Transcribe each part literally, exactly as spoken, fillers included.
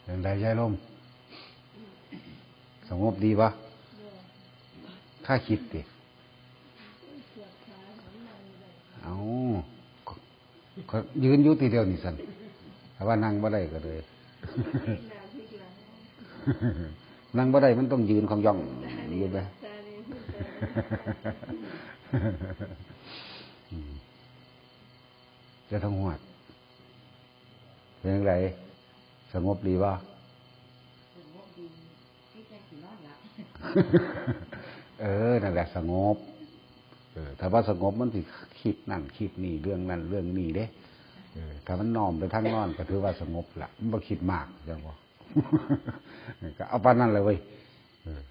จั่งใดยายลม สงบดีปะ ข้าคิดติ เอา ข้อยยืนอยู่ทีเดียวนี่สัน ถ้าว่านั่งบ่ได้ก็เลย นั่งบ่ได้มันต้องยืนของย่องอยู่ไป จะต้องหวด เป็นจั่งใด สงบดีบ่ เออ นั่นแหละสงบ เออ ถ้าว่าสงบมันสิคิดนั่นคิดนี่ เรื่องนั่นเรื่องนี้เด้ เออ ถ้ามันน้อมไปทางนอนก็ถือว่าสงบละ มันบ่คิดมาก จั่งบ่ ก็เอาปานนั้นเลยเว้ย เออ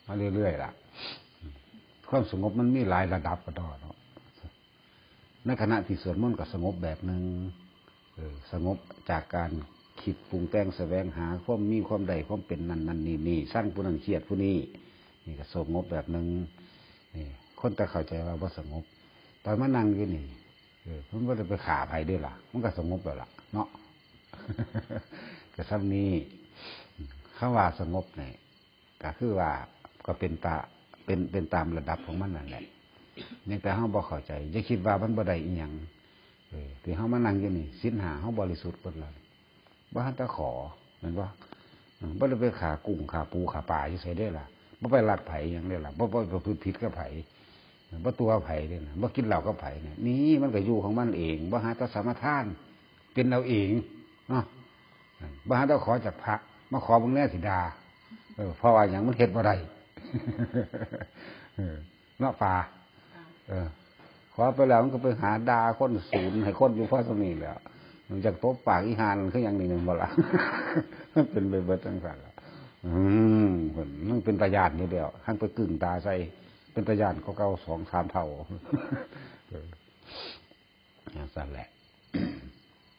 มาเรื่อยๆล่ะ ความสงบมันมีหลายระดับกะดอเนาะ ในขณะที่สวดมนต์ก็สงบแบบหนึ่ง เออ สงบจากการคิดปรุงแต่งแสวงหาความมีความได้ความเป็นนั่นนั่นนี่นี่ ซังผู้นั้นเคียดผู้นี้ นี่ก็สงบแบบหนึ่ง นี่ คนแต่เข้าใจว่าบ่สงบ ตอนมานั่งอยู่นี่ เออ มันบ่ได้ไปฆ่าไผเด้ล่ะ มันก็สงบแล้วล่ะ เนาะ ก็ส่ำนี้ คำว่าสงบนี่ ก็คือว่าก็เป็นตา เป็น เป็นตามระดับของมันนั่นแหละ ยังแต่เฮาบ่เข้าใจ อย่าคิดว่ามันบ่ได้อิหยัง เออ ที่เฮามานั่งอยู่นี่ ศีลห้าเฮาบริสุทธิ์เบิดแล้ว บ่ทันแต่ขอ แม่นบ่ อืม บ่ได้ไปฆ่ากุ้งฆ่าปูฆ่าปลาอยู่ไสเด้ล่ะ บ่ไปลักไผหยังเด้ล่ะ บ่ บ่ประพฤติผิดกับไผ บ่ตั๋วไผเด้นะ บ่กินเหล้ากับไผเนี่ย นี่มันก็อยู่ของมันเอง บ่หาแต่สมาทาน เป็นเอาเอง เนาะ บ่หาแต่ขอจากพระ มาขอเบิ่งแน่สิด่า เออ เพราะว่าหยัง มันเฮ็ดบ่ได้ เออ เนาะ ป่า เออ ขอไปแล้วมันก็ไปหาด่าคนศูนย์ให้คนอยู่พอส่ำนี้แหล้ว มันอยากตบปากอีห่านั่นคือหยังนี่แม่นบ่ล่ะ มันเป็นไปเบิดจั่งซั้นล่ะ อืม มันเป็นตาย้านอยู่แล้ว หั้นไปกึ้งตาใส่ เป็นตาย้านกว่าเก่าสองสามเท่า เออ จั่งซั้นแหละ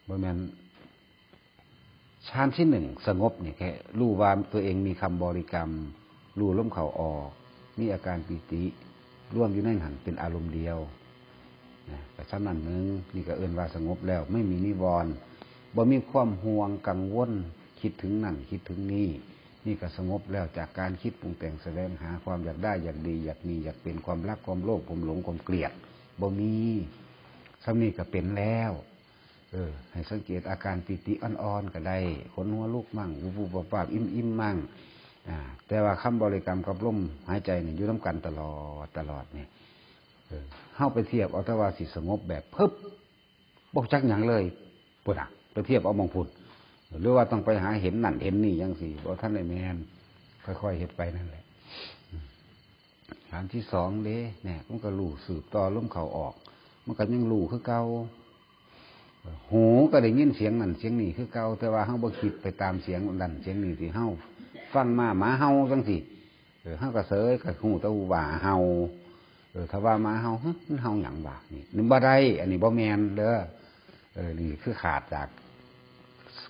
บ่แม่น ฌานที่หนึ่งสงบนี่แค่รู้ว่าตัวเองมีคำบริกรรม รู้ลมเข้าออก มีอาการปีติ รวมอยู่ในนั้นเป็นอารมณ์เดียว นะ ก็ส่ำนั้นหนึ่ง นี่ก็เอิ้นว่าสงบแล้ว ไม่มีนิวรณ์ บ่มีความห่วงกังวล คิดถึงนั่นคิดถึงนี่ นี่ก็สงบแล้วจากการคิดปรุงแต่งแสวงหาความอยากได้อยากดีอยากมีอยากเป็น ความรักความโลภความหลงความเกลียด บ่มี ส่ำนี้ก็เป็นแล้ว เออ ให้สังเกตอาการปีติอ่อนๆก็ได้ ขนหัวลุกมั่ง วุบๆวับๆ อิ่มๆมั่ง อ่า แต่ว่าคำบริกรรมกับลมหายใจนี่อยู่นำกันตลอด ตลอดเนี่ย เออ เฮาไปเทียบเอาแต่ว่าสิสงบแบบพึบ บ่จักหยังเลย พุ้นน่ะ ไปเทียบเอาหม่องพุ้น หรือว่าต้องไปหาเห็นนั่นเห็นนี่จั่งซี้ บ่ทันได้แม่น ค่อยๆเฮ็ดไปนั่นแหละ อืม ฌานที่สองเด้ เนี่ย มันก็รู้สืบต่อลมเข้าออก มันก็ยังรู้คือเก่า หูก็ได้ยินเสียงนั่นเสียงนี่คือเก่า แต่ว่าเฮาบ่คิดไปตามเสียงนั่นเสียงนี่ที่เฮาฟังมา หมาเห่าจั่งซี้ เออ เฮาก็เสย ก็ฮู้แต่ว่าเห่า เออ ถ้าว่าหมาเห่า หึ มันเห่าหยังวะ นี่ นี่บ่ได้ อันนี้บ่แม่นเด้อ เออ นี่คือขาดจาก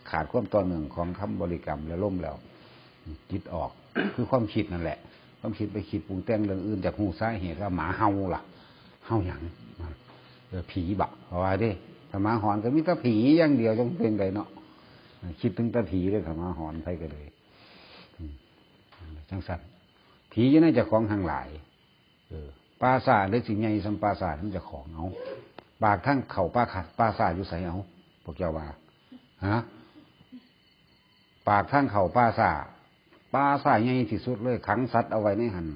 ขาดความต่อเนื่องของคำบริกรรมและลมแล้ว จิตออก คือความคิดนั่นแหละ ความคิดไปคิดปรุงแต่งเรื่องอื่น จากฮู้สาเหตุว่าหมาเห่าล่ะ เห่าหยัง เออ ผีบ่ เพราะว่าเด้ ถ้าหมาหอนก็มีแต่ผีอย่างเดียว จั่งเป็นไดเนาะ คิดถึงแต่ผีเลย ถ้าหมาหอนไผก็เลย อืม จั่งซั้น ผีอยู่ในเจ้าของแฮ่งหลาย เออ ป่าช้าเด้สิใหญ่ส่ำป่าช้าของเจ้าของ เอา ปากทางเข้าป่าคา ป่าช้าอยู่ไส เอา พวกเจ้าว่า ฮะ ปากทางเข้าป่าช้า ป่าช้าใหญ่ที่สุดเลย ขังสัตว์เอาไว้ในหั่น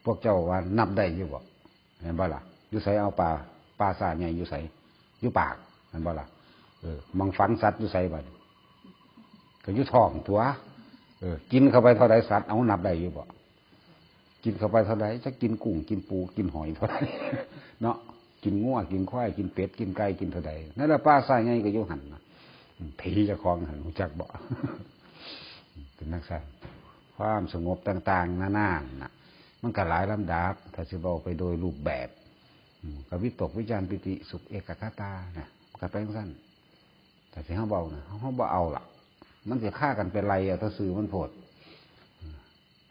พวกเจ้าว่านับได้อยู่บ่ แม่นบ่ล่ะ อยู่ไส เอาป่า ป่าช้าใหญ่อยู่ไส อยู่ปาก แม่นบ่ล่ะ เออ หม่องฝังสัตว์อยู่ไสบัดนี้ ก็อยู่ท้องตั๊ว เออ กินเข้าไปเท่าใดสัตว์ เอานับได้อยู่บ่ กินเข้าไปเท่าใด จักกินกุ้ง กินปู กินหอยเท่าใด เนาะ กินงัว กินควาย กินเป็ด กินไก่ กินเท่าใด นั่นแหละป่าช้าใหญ่ก็อยู่หั่นน่ะ อืม ผีเจ้าของหั่น ฮู้จักบ่ เป็นจั่งซั้น ความสงบต่างๆนานาน่ะ มันก็หลายลำดับ ถ้าสิเว้าไปโดยรูปแบบ อืม ก็วิตก วิจาร ปีติ สุข เอกคตาน่ะ มันก็เป็นจั่งซั้น แต่ที่เฮาเว้าน่ะ เฮาบ่เอาล่ะ มันสิฆ่ากันไปไล่เอาแต่ซื่อมันโพด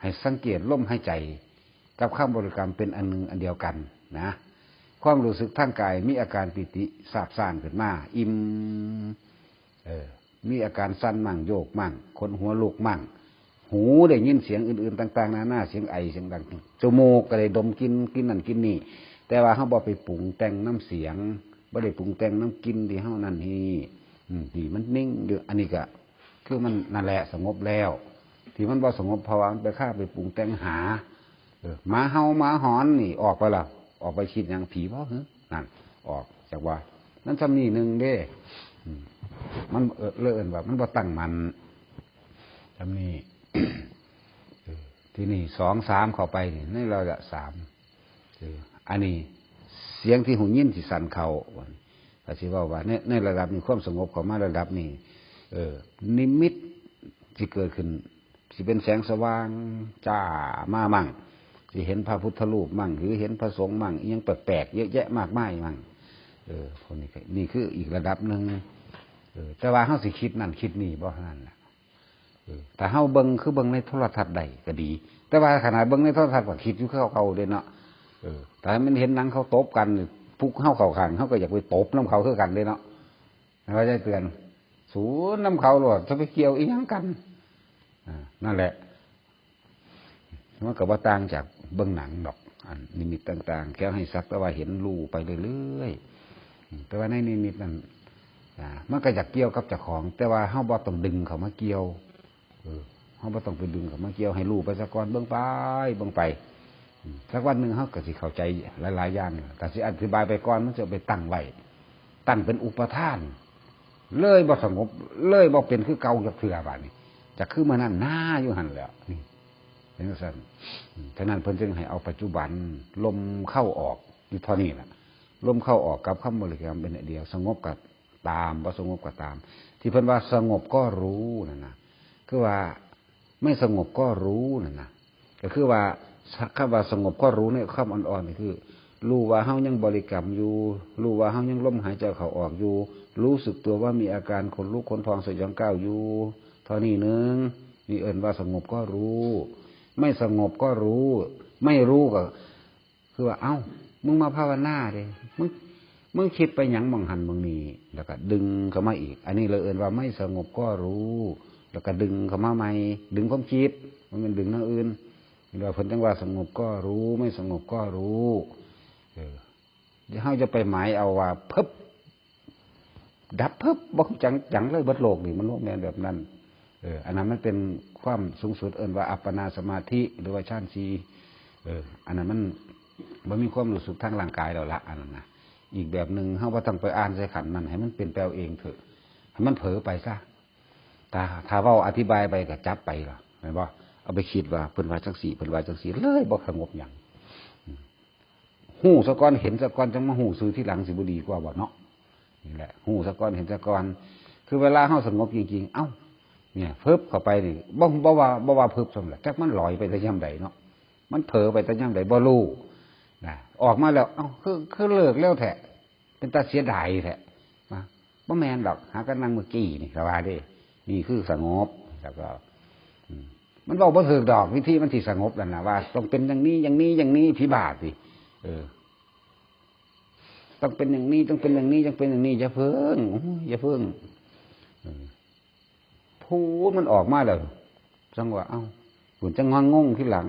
ให้สังเกตลมหายใจกับคำบริกรรมเป็นอันหนึ่งอันเดียวกันนะ ความรู้สึกทางกายมีอาการปีติซาบซ่านขึ้นมา อิ่ม เออ มีอาการสั่นมั่ง โยกมั่ง ขนหัวลุกมั่ง หูได้ยินเสียงอื่นๆต่างๆนานา เสียงไอเสียงดัง จมูกก็ได้ดมกลิ่น กลิ่นนั่นกลิ่นนี่ แต่ว่าเฮาบ่ไปปรุงแต่งนำเสียง บ่ได้ปรุงแต่งนำกลิ่นที่เฮานั่นนี่ อืม ที่มันนิ่งอยู่ อันนี้ก็คือมันนั่นแหละสงบแล้ว ที่มันบ่สงบเพราะว่ามันไปคาไปปรุงแต่งหา เออ หมาเห่าหมาหอนนี่ออกไปละ ออกไปคิดหยัง ผีบ่ หึ นั่น ออกจากว่า นั่นส่ำนี้หนึ่งเด้ อืม มัน เออ เลยเอิ้นว่ามันบ่ตั้งมั่น ส่ำนี้ เออ ทีนี้สองสามเข้าไปนี่ ในระยะสาม เออ อันนี้เสียงที่หูยินสิสั่นเข้า ว่า ก็สิเว้าว่าใน ในระดับนี้ ความสงบเข้ามาระดับนี้ เออ นิมิตสิเกิดขึ้น สิเป็นแสงสว่างจ้ามามั่ง สิเห็นพระพุทธรูปมั่ง หรือเห็นพระสงฆ์มั่ง อิหยังแปลกๆเยอะแยะมากมายมั่ง เออ พวกนี้ก็ นี่คืออีกระดับหนึ่ง เออ แต่ว่าเฮาสิคิดนั่นคิดนี่บ่เท่านั้นแหละ เออ ถ้าเฮาเบิ่งคือเบิ่งในโทรทัศน์ได้ก็ดี แต่ว่าขนาดเบิ่งในโทรทัศน์ก็คิดอยู่คือเก่าเด้เนาะ เออ ถ้ามันเห็นหนังเขาตบกัน พวกเฮาเข้าข้าง เฮาก็อยากไปตบนำเขาคือกันเด้เนาะ ว่าจะเตือน สูนนำเขาโลด จะไปเกี่ยวอีหยังกัน อ่า นั่นแหละ มันก็บ่ต่างจากเบิ่งหนังดอก อันนิมิตต่างๆ แค่ให้สักแต่ว่าเห็น รู้ไปเรื่อยๆ แต่ว่าในนิมิตนั้น อ่า มันก็อยากเกี่ยวกับเจ้าของ แต่ว่าเฮาบ่ต้องดึงเขามาเกี่ยว เออ เฮาบ่ต้องไปดึงเขามาเกี่ยว ให้รู้ไปซะก่อน เบิ่งไป เบิ่งไป อืม สักวันหนึ่งเฮาก็สิเข้าใจหลายๆอย่าง ก็สิอธิบายไปก่อน มันจะไปตั้งไว้ ตั้งเป็นอุปาทาน เลยบ่สงบ เลยบ่เป็นคือเก่าจักเทื่อ บาดนี้ จะคือมื้อนั้นนาอยู่หั่นแหล้ว นี่ เป็นจั่งซั้น อืม ฉะนั้นเพิ่นจึงให้เอาปัจจุบัน ลมเข้าออกอยู่เท่านี้ล่ะ ลมเข้าออกกับคำบริกรรมเป็นอันเดียว สงบก็ตาม บ่สงบก็ตาม ที่เพิ่นว่าสงบก็รู้นั่นนะ คือว่าไม่สงบก็รู้นั่นนะ ก็คือว่า คำว่าสงบก็รู้เนี่ย คำอ่อนๆนี่คือ รู้ว่าเฮายังบริกรรมอยู่ รู้ว่าเฮายังลมหายใจเข้าออกอยู่ รู้สึกตัวว่ามีอาการขนลุกขนพองสยองก้าวอยู่ เท่านี้หนึ่ง นี่เอิ้นว่าสงบก็รู้ ไม่สงบก็รู้ ไม่รู้ก็ คือว่า เอ้า มึงมาภาวนาเด้ มึง มึงคิดไปหยังหม่องหั่นหม่องนี่ แล้วก็ดึงเข้ามาอีก อันนี้เลยเอิ้นว่าไม่สงบก็รู้ แล้วก็ดึงเข้ามาใหม่ ดึงความคิด มันเป็นดึงแนวอื่น เรียกว่าเพิ่นจั่งว่าสงบก็รู้ ไม่สงบก็รู้ เออ เดี๋ยวเฮาจะไปหมายเอาว่า เพิบ ดับเพิบ บ่จังจังเลย เบิดโลกนี่ มันบ่แม่นแบบนั้น เออ อันนั้นมันเป็นความสูงสุด เอิ้นว่าอัปปนาสมาธิ หรือว่าฌานสี่ เออ อันนั้นมันบ่มีความรู้สึกทางร่างกายแล้วละ อันนั้นนะ อีกแบบหนึ่ง เฮาบ่ต้องไปอ่านใส่ขันมัน ให้มันเป็นไปเอาเองเถอะ ให้มันเผลอไปซะ ถ้า ถ้าเว้าอธิบายไปก็จับไปล่ะ แม่นบ่ เอาไปคิดว่าเพิ่นว่าจั่งซี้ เพิ่นว่าจั่งซี้ เลยบ่สงบหยัง อืม ฮู้ซะก่อน เห็นซะก่อน จั่งมาฮู้ซื่อทีหลังสิบ่ดีกว่าบ่เนาะ นี่แหละ ฮู้ซะก่อน เห็นซะก่อน คือเวลาเฮาสงบจริงๆ เอ้า เนี่ย เพิบเข้าไปนี่ บ่ บ่ว่า บ่ว่าเพิบซ้ำล่ะ จักมันลอยไปแต่ยามใดเนาะ มันเผลอไปแต่ยามใดบ่รู้ นะ ออกมาแล้ว เอ้า คือ คือเลิกแล้วแท้ เป็นตาเสียดายแท้ นะ บ่แม่นดอก หากันนั่งเมื่อกี้นี่ ก็ว่าเด้ นี่คือสงบ แล้วก็ อืม มันเว้าบ่ถูกดอก วิธีมันสิสงบนั่นน่ะ ว่าต้องเป็นอย่างนี้ อย่างนี้ อย่างนี้ ผีบ้าติ เออ ต้องเป็นอย่างนี้ ต้องเป็นอย่างนี้ ต้องเป็นอย่างนี้ อย่าเพิ่ง โอ้ย อย่าเพิ่ง เออ พูดมันออกมาแล้ว จั่งว่า เอ้า คุณจั่งงงทีหลัง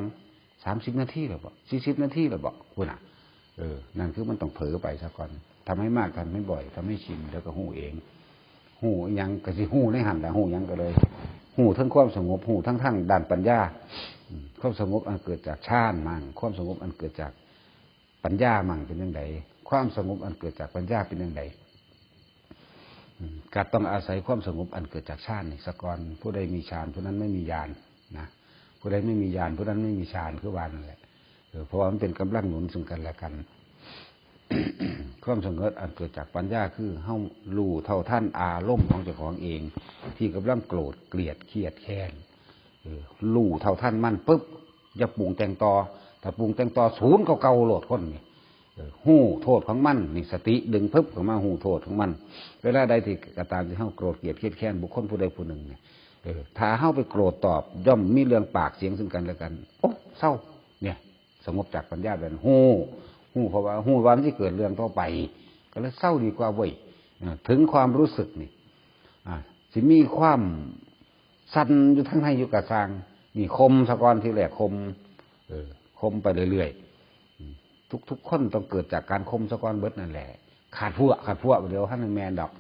สามสิบนาทีแล้วบ่ สี่สิบนาทีแล้วบ่ คุณน่ะ เออ นั่นคือมันต้องเผลอไปซะก่อน ทำให้มาก ทำให้บ่อย ทำให้ชิน แล้วก็ฮู้เอง ฮู้อิหยังก็สิฮู้ในหั่นล่ะ ฮู้หยังก็เลย ฮู้ทั้งความสงบ ฮู้ทั้งทางด้านปัญญา อืม ความสงบอันเกิดจากฌานมั่ง ความสงบอันเกิดจากปัญญามั่งเป็นจั่งใด ความสงบอันเกิดจากปัญญาเป็นจั่งใด อืม ก็ต้องอาศัยความสงบอันเกิดจากฌานนี่ซะก่อน ผู้ใดมีฌานผู้นั้นไม่มีญาณนะ ผู้ใดไม่มีญาณผู้นั้นไม่มีฌาน คือว่านั่นแหละ เออ เพราะว่ามันเป็นกำลังหนุนซึ่งกันและกัน ความสงบอันเกิดจากปัญญาคือเฮารู้เท่าทันอารมณ์ของเจ้าของเอง ที่กำลังโกรธเกลียดเครียดแค้น เออ รู้เท่าทันมันปุ๊บ อย่าปรุงแต่งต่อ ถ้าปรุงแต่งต่อ ศูนย์เก่าๆโลดคนนี่ เออ ฮู้โทษของมัน นี่สติดึงปุ๊บเข้ามาฮู้โทษของมัน เวลาใดที่ก็ตามที่เฮาโกรธเกลียดเครียดแค้นบุคคลผู้ใดผู้หนึ่งเนี่ย เออ ถ้าเฮาไปโกรธตอบ ย่อมมีเรื่องปากเสียงซึ่งกันและกัน โอ้ เศร้า เนี่ย สงบจากปัญญาแบบนั้น ฮู้ ฮู้เพราะว่า ฮู้ว่ามันสิเกิดเรื่องต่อไป ก็เลยเศร้าดีกว่าเว้ย เออ ถึงความรู้สึกนี่ อ่า สิมีความสั่นอยู่ทางในอยู่กะซ่าง นี่ข่มซะก่อน ทีแรกข่ม เออ ข่มไปเรื่อยๆ อืม ทุกๆคนต้องเกิดจากการข่มซะก่อนเบิดนั่นแหละ ขาดพวก ขาดพวก เดี๋ยวหั้นแม่นดอก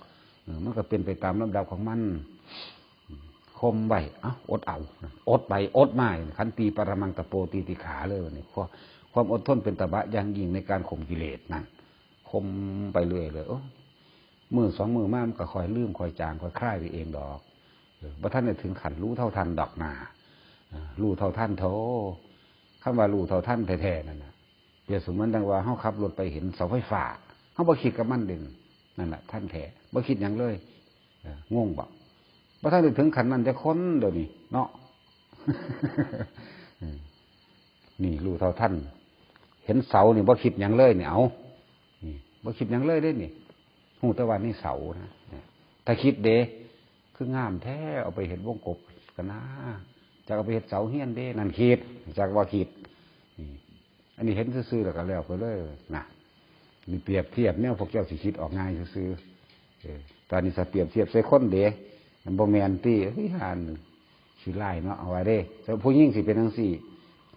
เออ มันก็เป็นไปตามลำดับของมัน อืม ข่มไว้ เอ้า อดเอา อดไป อดมา ขันติปรมังตะโป ตีติขาเลย วันนี้ ความ ความอดทนเป็นตบะอย่างยิ่งในการข่มกิเลสนั่น ข่มไปเรื่อยเลย โอ้ มื้อสองมื้อมามันก็ค่อยลืม ค่อยจาง ค่อยคลายไปเองดอก เออ บ่ทันได้ถึงขั้นรู้เท่าทันดอกนา เออ รู้เท่าทันโธ่ คำว่ารู้เท่าทันแท้ๆนั่นน่ะ เปรียบเสมือนดังว่าเฮาขับรถไปเห็นเสาไฟฟ้า เฮาบ่คิดกับมันเด่น นั่นน่ะทันแท้ บ่คิดหยังเลย เออ งงบ่ บ่ทันได้ถึงขั้นนั้นจักคนเดี๋ยวนี้เนาะ เออ นี่รู้เท่าทัน เห็นเสานี่บ่คิดหยังเลยนี่ เอา นี่ บ่คิดหยังเลยเด้นี่ ฮู้แต่ว่านี่เสานะ เนี่ย ถ้าคิดเด้ คืองามแท้ เอาไปเฮ็ดวงกบกะนา จักเอาไปเฮ็ดเสาเฮือนเด้ นั่นคิด จักว่าคิด นี่ อันนี้เห็นซื่อๆแล้วก็แล้วไปเลยนะ นี่เปรียบเทียบแนวพวกเจ้าสิคิดออกง่ายซื่อๆ เออ ตอนนี้ถ้าเปรียบเทียบใส่คนเด้ มันบ่แม่นติ เฮ้ย ห่านี่ขี้ร้ายเนาะ เอาว่าเด้ แต่ผู้หญิงสิเป็นจั่งซี้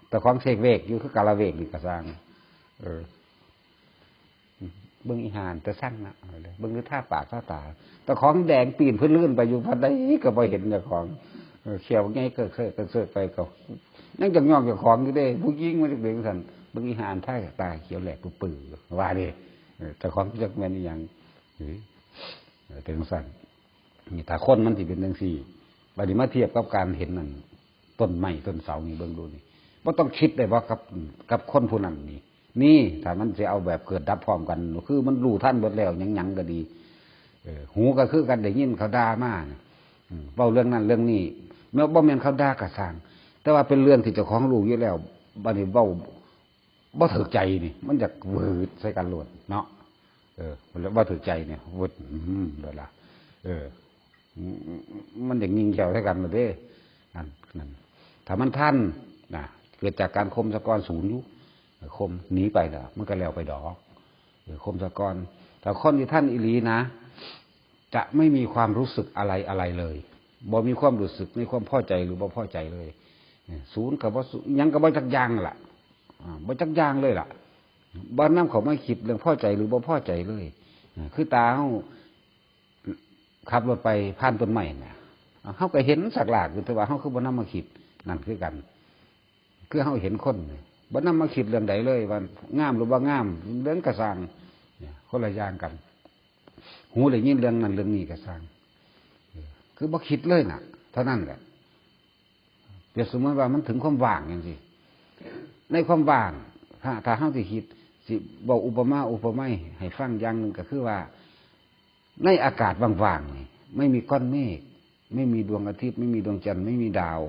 แต่ของเสกเวกอยู่ คือกาละเวกนี่กะซ่าง เออ เบิ่งอีห่านี่ตาซังนะ เบิ่งดูท่าปากท่าตา แต่ของแดงปีนพื้นลื่นไปอยู่พันใดก็บ่เห็นเจ้าของ เออ เขียวไงเกิดเสิร์ฟเกิดเสิร์ฟไปก็ ยังจักยอกเจ้าของอยู่เด้ ผู้หญิงมันจะเป็นจั่งซั่น เบิ่งอีห่านี่ท่าตาเขียวแหลกปื้อๆ ว่าเด้ เออ แต่ของจักแม่นอีหยัง เฮ้ย เออ เป็นจั่งซั่น นี่ถ้าคนมันสิเป็นจั่งซี้ บัดนี้มาเทียบกับการเห็นนั่น ต้นไม้ต้นเสานี่เบิ่งดูนี่ บ่ต้องคิดได้บ่กับ กับคนผู้นั้นนี่ นี่ ถ้ามันสิเอาแบบเกิดดับพร้อมกัน คือมันรู้ทันเบิดแล้ว หยังๆก็ดี เออ หูก็คือกัน ได้ยินเขาด่ามานี่ อืม เว้าเรื่องนั้นเรื่องนี้ แม้บ่แม่นเขาด่ากะซ่าง แต่ว่าเป็นเรื่องที่เจ้าของรู้อยู่แล้ว บัดนี้เว้าบ่ถูกใจนี่ มันอยากหวืดใส่กันโลดเนาะ เออ บ่ถูกใจเนี่ย หวืด อืม โลดละ เออ มันอยากยิงแขวใส่กันโลดเด้ นั่น นั่น ถ้ามันทันนะ เกิดจากการข่มซะก่อน ศูนย์อยู่ ข่มหนีไปแล้ว มันก็แล้วไปดอก เออ ข่มซะก่อน ถ้าคนที่ทันอีหลีนะ จะไม่มีความรู้สึกอะไรอะไรเลย บ่มีความรู้สึกในความพอใจหรือบ่พอใจเลย เออ ศูนย์ก็บ่ศูนย์ หยังก็บ่จักอย่างล่ะ อ่า บ่จักอย่างเลยล่ะ บ่นำเข้ามาคิดเรื่องพอใจหรือบ่พอใจเลย อ่า คือตาเฮาขับรถไปผ่านต้นไม้น่ะ อ่า เฮาก็เห็นสักหลากอยู่ แต่ว่าเฮาคือบ่นำมาคิด นั่นคือกัน คือเฮาเห็นคนนี่ บ่นำมาคิดเรื่องใดเลย ว่างามหรือบ่งาม เรื่องกะซ่าง เนี่ย คนละอย่างกัน หูได้ยินเรื่องนั้นเรื่องนี้กะซ่าง เออ คือบ่คิดเลยน่ะ เท่านั้นแหละ เปรียบเสมือนว่ามันถึงความว่างจั่งซี้ ในความว่าง ถ้า ถ้าเฮาสิคิด สิเว้าอุปมาอุปไมยให้ฟังอย่างหนึ่งก็คือว่า ในอากาศว่างๆนี่ ไม่มีก้อนเมฆ ไม่มีดวงอาทิตย์ ไม่มีดวงจันทร์ ไม่มีดาว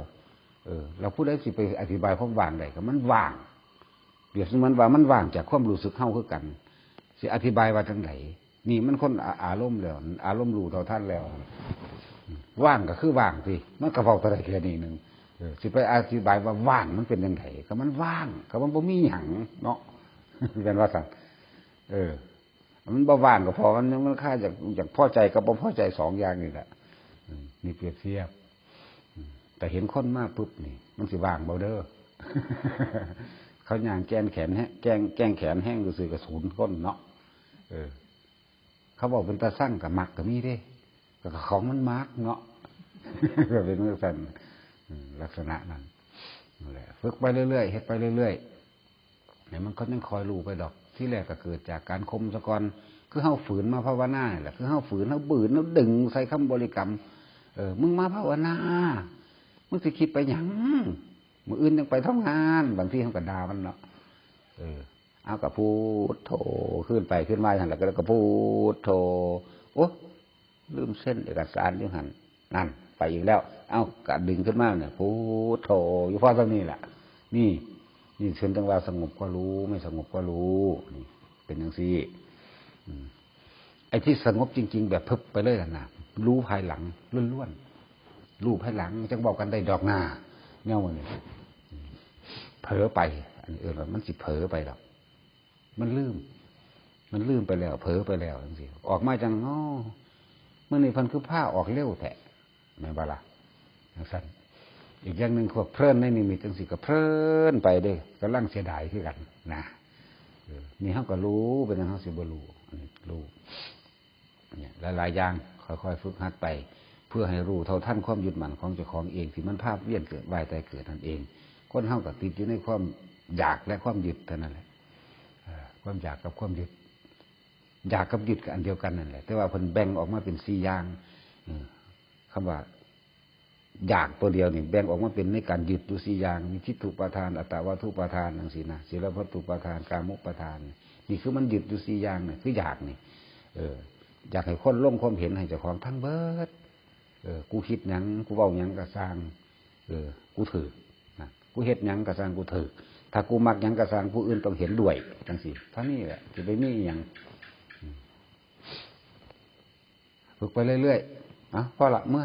เออ แล้วผู้ใดสิไปอธิบายความว่างได้ ก็มันว่าง เปรียบเสมือนว่ามันว่างจากความรู้สึกเฮาคือกัน สิอธิบายว่าจั่งใด นี่มันคนอา อารมณ์แล้ว อารมณ์รู้เท่าทันแล้ว ว่างก็คือว่างสิ มันก็เว้าแต่ได้แค่นี้หนึ่ง เออ สิไปอธิบายว่าว่างมันเป็นจั่งใด ก็มันว่าง ก็มันบ่มีหยังเนาะ แม่นว่าซั่น เออ มันบ่ว่างก็พอ มัน มันคาอยาก อยากพอใจกับบ่พอใจสองอย่างนี่แหละ อืม นี่เปรียบเทียบ อืม แต่เห็นคนมาปุ๊บนี่ มันสิว่างบ่เด้อ เขาย่างแกนแขนแฮะ แกง แกงแขนแห้งซื่อๆก็ศูนย์คนเนาะ เออ เขาบอกเป็นตาสั่งกับมักก็มีเด้ ก็ของมันมักเนาะ ก็เป็นจั่งซั่น อืม ลักษณะนั้น นั่นแหละ ฝึกไปเรื่อยๆ เฮ็ดไปเรื่อยๆ เนี่ยมันก็ยังคอยรู้ไปดอก ที่แรกก็เกิดจากการข่มซะก่อน คือเฮาฝืนมาภาวนานี่แหละ คือเฮาฝืน เฮาบืน เฮาดึงใส่คำบริกรรม เออ มึงมาภาวนา มึงสิคิดไปหยัง มื้ออื่นยังไปทำงาน บางทีเฮาก็ด่ามันเนาะ เออ เอาก็พุทโธ ขึ้นไปขึ้นมาหั่นแหละ ก็ ก็พุทโธ โอ้ ลืมเซ็นเอกสารอยู่หั่น นั่น ไปอีกแล้ว เอ้า ก็ดึงขึ้นมาเนี่ย พุทโธ อยู่พอเท่านี้แหละ นี่ นี่เชิญจังว่าสงบก็รู้ ไม่สงบก็รู้ นี่ เป็นจั่งซี้ อืม ไอ้ที่สงบจริงๆ แบบพึบไปเลยน่ะนะ รู้ภายหลังล้วนๆ รู้ภายหลังจั่งเว้ากันได้ดอกนา แนวนี้ เผลอไป อันนี้เอิ้นว่ามันสิเผลอไปดอก มันลืม มันลืมไปแล้ว เผลอไปแล้วจั่งซี้ ออกมาจั่ง "อ้อ มื้อนี้เพิ่นคือพาออกเร็วแท้" แม่นบ่ล่ะจังซั่น อีกอย่างหนึ่งพวกเพลินในนิมิตจังซี่ก็เพลินไปเด้ กำลังเสียดายคือกันนะ เออ นี่เฮาก็รู้ เป็นหยังเฮาสิบ่รู้ อันนี้รู้ เนี่ย หลายๆอย่าง ค่อยๆฝึกหัดไป เพื่อให้รู้เท่าทันความยึดมั่นของเจ้าของเอง ที่มันพาเวียนเกิดว่ายตายเกิดนั่นเอง คนเฮาก็ติดอยู่ในความอยากและความยึดเท่านั้นแหละ เอ่อ ความอยากกับความยึด อยากกับยึดก็อันเดียวกันนั่นแหละ แต่ว่าเพิ่นแบ่งออกมาเป็นสี่อย่าง เออ คำว่า อยากตัวเดียวนี่แบ่งออกมาเป็นในการยึดอยู่สี่อย่าง มีทิฏฐุปาทาน อัตตวัตถุปาทานจังซี่นะ ศีลวัตถุปาทาน กามุปาทาน นี่คือมันยึดอยู่สี่อย่างนี่ คืออยากนี่ เออ อยากให้คนลงความเห็นให้เจ้าของทั้งเบิด เออ กูคิดหยัง กูเว้าหยังก็ซ่าง เออ กูถืกนะ กูเฮ็ดหยังก็ซ่างกูถืก ถ้ากูมักหยังก็ซ่าง ผู้อื่นต้องเห็นด้วยจังซี่ เท่านี้แหละ สิไปมีอิหยัง อืม ฝึกไปเรื่อยๆ เอ้า พอละ เมื่อ